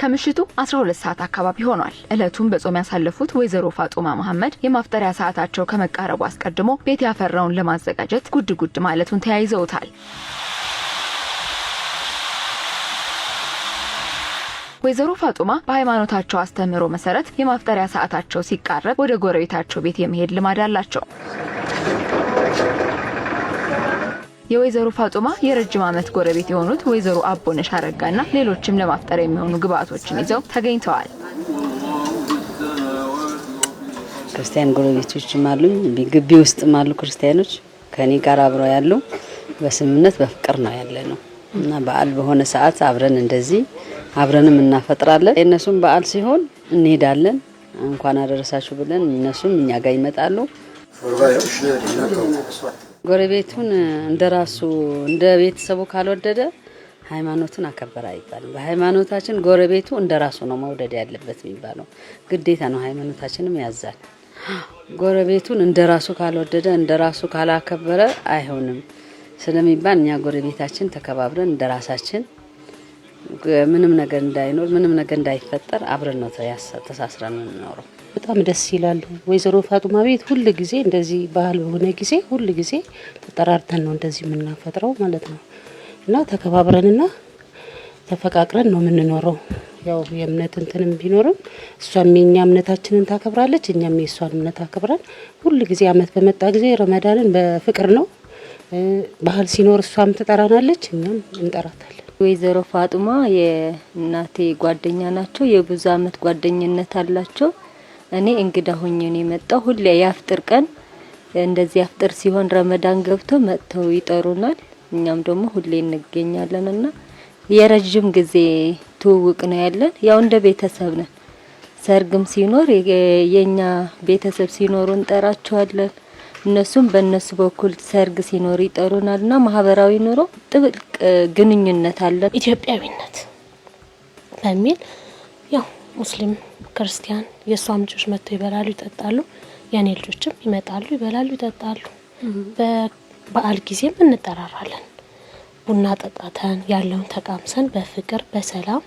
ከምሽቱ 12 ሰዓት አካባቢ ሆኗል። ዕለቱን በጾም ያሳለፉት ወይዘሮ ፋጡማ መሐመድ የማፍጠሪያ ሰዓታቸው ከመቃረቡ አስቀድሞ ቤት ያፈራውን ለማዘጋጀት ጉድ ጉድ ማለቱን ተያይዘውታል። ወይዘሮ ፋጡማ በሃይማኖታቸው አስተምህሮ መሰረት የማፍጠሪያ ሰዓታቸው ሲቃረብ ወደ ጎረቤታቸው ቤት የመሄድ ልማድ አላቸው። የወይዘሮ ፋጡማ የረጅም ዓመት ጎረቤት የሆኑት ወይዘሮ አቦነሽ አረጋና ሌሎችም ለማፍጠር የሚሆኑ ግብአቶችን ይዘው ተገኝተዋል። ክርስቲያን ጎረቤቶችም አሉኝ፣ ግቢ ውስጥም አሉ ክርስቲያኖች ከኔ ጋር አብረው ያሉ። በስምምነት በፍቅር ነው ያለ ነው እና በዓል በሆነ ሰዓት አብረን እንደዚህ አብረንም እናፈጥራለን። የእነሱም በዓል ሲሆን እንሄዳለን፣ እንኳን አደረሳችሁ ብለን እነሱም እኛ ጋር ይመጣሉ። ጎረቤቱን እንደራሱ እንደ ቤተሰቡ ካልወደደ ሃይማኖቱን አከበረ አይባልም። በሃይማኖታችን ጎረቤቱ እንደራሱ ነው መውደድ ያለበት የሚባለው ግዴታ ነው። ሃይማኖታችንም ያዛል። ጎረቤቱን እንደራሱ ካልወደደ እንደራሱ ካላከበረ አይሆንም ስለሚባል እኛ ጎረቤታችን ተከባብረን እንደራሳችን ምንም ነገር እንዳይኖር ምንም ነገር እንዳይፈጠር አብረን ነው ተሳስረን የምንኖረው። በጣም ደስ ይላሉ። ወይዘሮ ፋጡማ ቤት ሁል ጊዜ እንደዚህ ባህል በሆነ ጊዜ ሁል ጊዜ ተጠራርተን ነው እንደዚህ የምናፈጥረው ማለት ነው እና ተከባብረንና ተፈቃቅረን ነው የምንኖረው። ያው የእምነት እንትንም ቢኖርም እሷም የኛ እምነታችንን ታከብራለች፣ እኛም የእሷን እምነት አከብረን ሁል ጊዜ አመት በመጣ ጊዜ ረመዳንን በፍቅር ነው። ባህል ሲኖር እሷም ትጠራናለች፣ እኛም እንጠራታለን። ወይዘሮ ፋጡማ የእናቴ ጓደኛ ናቸው። የብዙ አመት ጓደኝነት አላቸው። እኔ እንግዳ ሆኜ ነው የመጣው። ሁሌ የአፍጥር ቀን እንደዚህ አፍጥር ሲሆን ረመዳን ገብቶ መጥተው ይጠሩናል። እኛም ደግሞ ሁሌ እንገኛለንና የረጅም ጊዜ ትውውቅ ነው ያለን። ያው እንደ ቤተሰብ ነን። ሰርግም ሲኖር የኛ ቤተሰብ ሲኖሩ እንጠራቸዋለን። እነሱም በእነሱ በኩል ሰርግ ሲኖር ይጠሩናልና ማህበራዊ ኑሮ ጥብቅ ግንኙነት አለን። ኢትዮጵያዊነት በሚል ያው ሙስሊም ክርስቲያን የእሷም ልጆች መጥተው ይበላሉ፣ ይጠጣሉ። የኔ ልጆችም ይመጣሉ፣ ይበላሉ፣ ይጠጣሉ። በበዓል ጊዜም እንጠራራለን። ቡና ጠጣተን ያለውን ተቃምሰን በፍቅር በሰላም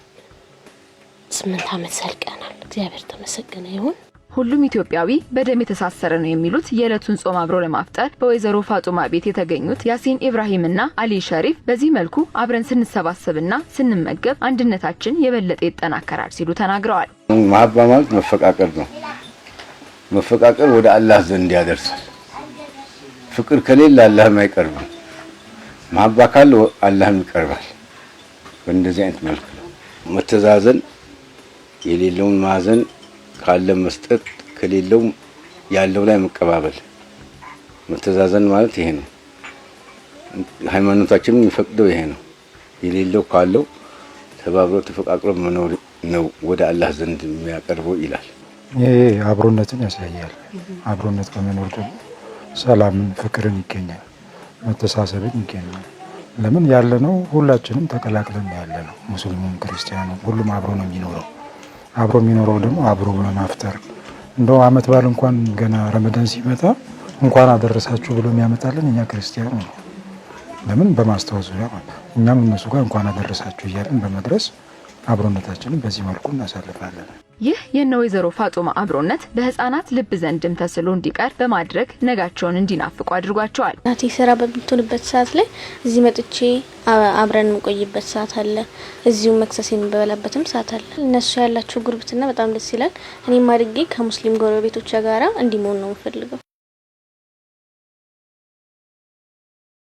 8 ዓመት ዘልቀናል። እግዚአብሔር ተመሰገነ ይሁን። ሁሉም ኢትዮጵያዊ በደም የተሳሰረ ነው የሚሉት የዕለቱን ጾም አብሮ ለማፍጠር በወይዘሮ ፋጡማ ቤት የተገኙት ያሲን ኢብራሂምና አሊ ሸሪፍ በዚህ መልኩ አብረን ስንሰባሰብና ስንመገብ አንድነታችን የበለጠ ይጠናከራል ሲሉ ተናግረዋል። መሀባ ማለት መፈቃቀር ነው። መፈቃቀር ወደ አላህ ዘንድ ያደርሳል። ፍቅር ከሌለ አላህም አይቀርብም። መሀባ ካለ አላህም ይቀርባል። በእንደዚህ አይነት መልክ ነው መተዛዘን፣ የሌለውን ማዘን፣ ካለ መስጠት፣ ከሌለው ያለው ላይ መቀባበል። መተዛዘን ማለት ይሄ ነው። ሃይማኖታችንም የሚፈቅደው ይሄ ነው። የሌለው ካለው ተባብሮ ተፈቃቅሮ መኖር ነው ወደ አላህ ዘንድ የሚያቀርበው ይላል። ይሄ አብሮነትን ያሳያል። አብሮነት በመኖር ደግሞ ሰላምን፣ ፍቅርን ይገኛል፣ መተሳሰብን ይገኛል። ለምን ያለነው ሁላችንም ተቀላቅለን ያለነው፣ ሙስሊሙም ክርስቲያኑም ሁሉም አብሮ ነው የሚኖረው። አብሮ የሚኖረው ደግሞ አብሮ በማፍጠር እንደው አመት በዓል እንኳን ገና ረመዳን ሲመጣ እንኳን አደረሳችሁ ብሎ የሚያመጣልን እኛ ክርስቲያኑ ነው። ለምን በማስታወስ ዙሪያ እኛም እነሱ ጋር እንኳን አደረሳችሁ እያልን በመድረስ አብሮነታችንን በዚህ መልኩ እናሳልፋለን። ይህ የነ ወይዘሮ ፋጡማ አብሮነት በህፃናት ልብ ዘንድም ተስሎ እንዲቀር በማድረግ ነጋቸውን እንዲናፍቁ አድርጓቸዋል። እናቴ ስራ በምትሆንበት ሰዓት ላይ እዚህ መጥቼ አብረን የምቆይበት ሰዓት አለ። እዚሁ መክሰስ የምበላበትም ሰዓት አለ። እነሱ ያላቸው ጉርብትና በጣም ደስ ይላል። እኔም አድጌ ከሙስሊም ጎረቤቶች ጋራ እንዲህ መሆን ነው የምፈልገው።